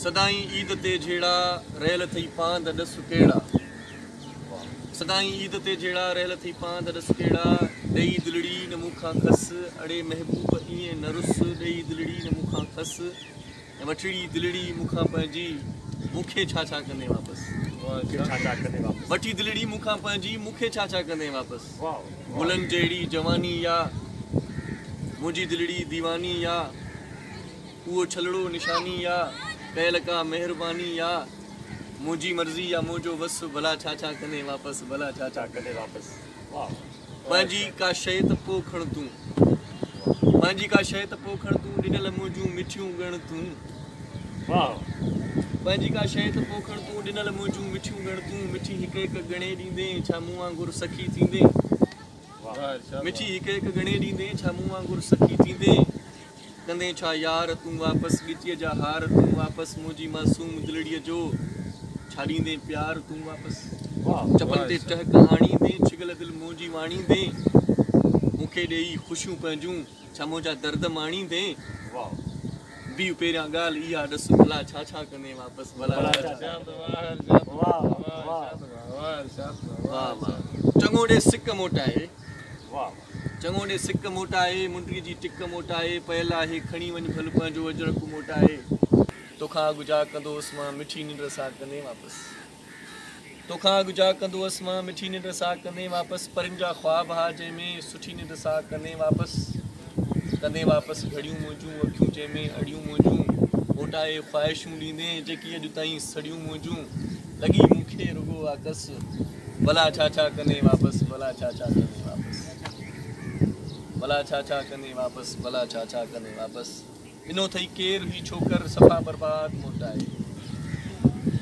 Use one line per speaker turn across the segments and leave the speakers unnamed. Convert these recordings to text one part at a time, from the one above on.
سدائين عيد تي جهيڙا، رهيل اٿئي پاند ڏس ڪهڙا. سدائين عيد تي جهيڙا، رهيل اٿئي پاند ڏس ڪهڙا. ڏيئي دلڙي نه مون کان کس، اڙي محبوب ائين نه رس. ڏيئي دلڙي نه مون کان کس، ۽ وٺڙي دلڙي مون کان پنهنجي، مون کي ڇا ڇا ڪندين واپس. وٺي دلڙي مون کان پنهنجي، مون کي ڇا ڇا ڪندين واپس. گلن جهڙي جواني يا، منهنجي دلڙي ديواني يا. اهو ڇلڙو نشاني يا، ڪيل ڪا مهرباني يا، منهنجي مرضي يا منهنجو وس، ڀلا ڇا ڇا ڪندين واپس، ڀلا ڇا ڇا ڪندين واپس. پنهنجي ڪا شيء ته پوء کڻ تون، پنهنجي ڪا شيء ته پوء کڻ تون، ڏنل منهنجون مٺيون ڳڻ تون. پنهنجي ڪا شيء ته پوء کڻ تون، ڏنل منهنجون مٺيون ڳڻ تون. مٺي هڪ هڪ ڳڻي ڏيندين، ڇا مون وانگر سخي ٿيندين؟ مٺي هڪ هڪ ڳڻي ڏيندين، ڇا مون وانگر سخي ٿيندين؟ ڪندين ڇا يار تون واپس ڳچيء جا هار تون واپس منهنجي معصوم دلڙيء جو ڇا ڏيندين پيار تون واپس چپن تي ٽهڪ آڻيندين ڇڳل دل منهنجي واڻيندين مون کي ڏيئي خوشيون پنهنجون ڇا منهنجا درد ماڻيندين بيهه پهريان ڳالهه اها ڏس ڀلا ڇا ڇا ڪندين واپس ڀلا ڇا ڇا واهه واهه چڱو ڏي سڪ موٽائي. چڱو ڏي سڪ موٽائي، منڊي جي ٽڪ موٽائي، پيل آهي کڻي وڃ ڀل پنهنجو اجرڪ موٽائي. توکان اڳ جا ڪندو هوس مان، مٺي ننڊ سا ڪندين واپس. توکان اڳ جا ڪندو هوس مان، مٺي ننڊ سا ڪندين واپس. پرين جا خواب ها جنهن ۾، سٺي ننڊ سا ڪندين واپس. ڪندين واپس گهڙيون منهنجون، اکيون جنهن ۾ اڙيون منهنجون. موٽائي خواهشون ڏيندين، جيڪي اڄ تائين سڙيون منهنجون. لڳي مون کي رڳو آ ڪس. ڀلا ڇا ڇا ڪندين واپس ڀلا ڇا ڇا ڪندين واپس ڀلا ڇا ڇا ڪندين واپس ڀلا ڇا ڇا ڪندين واپس ڏنو ٿئي ڪير هي ڇوڪر صفا برباد موٽائي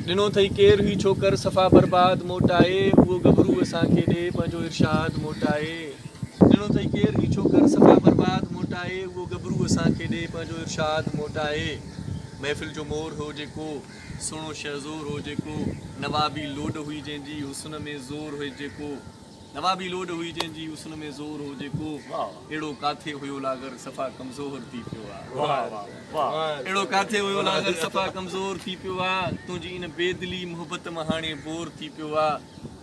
ڏنو ٿئي ڪير هي ڇوڪر صفا برباد موٽائي اهو ڳڀرو اسان کي ڏي پنهنجو ارشاد موٽائي ڏنو ٿئي ڪير هي ڇوڪر صفا برباد موٽائي اهو ڳڀرو اسان کي ڏي پنهنجو ارشاد موٽائي محفل جو مور هو جيڪو سهڻو شهزور هو جيڪو، نوابي لوڏ هئي جنهن جي، حسن ۾ زور هو جيڪو، نوابي لوڏ هئي جنهن جي، حسن ۾ زور هو جيڪو، اهڙو ڪاٿي هيو لاغر صفا ڪمزور ٿي پيو آ، اهڙو ڪاٿي هيو لاغر صفا ڪمزور ٿي پيو آ، تنهنجي ان بي دلي محبت مان هاڻي بور ٿي پيو آ،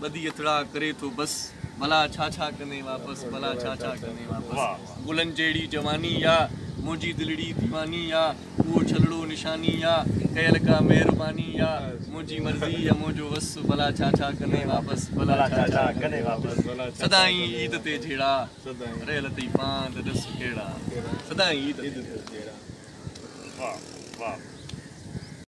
ٻڌي هٿڙا ڪري ٿو بس، ڀلا ڇا ڇا ڪندين واپس، ڀلا ڇا ڇا ڪندين واپس، گلن جهڙي جواني آ، منهنجي دلڙي ديواني آ. اهو ڇلڙو نشاني يا ڪيل ڪا مهرباني يا منهنجي مرضي يا منهنجو وس ڀلا ڇا ڇا ڪندين واپس ڀلا ڇا ڇا ڪندين واپس سدائين عيد تي جهيڙا رهيل اٿئي پاند ڏس ڪهڙا سدائين عيد تي جهيڙا.
واھ واھ.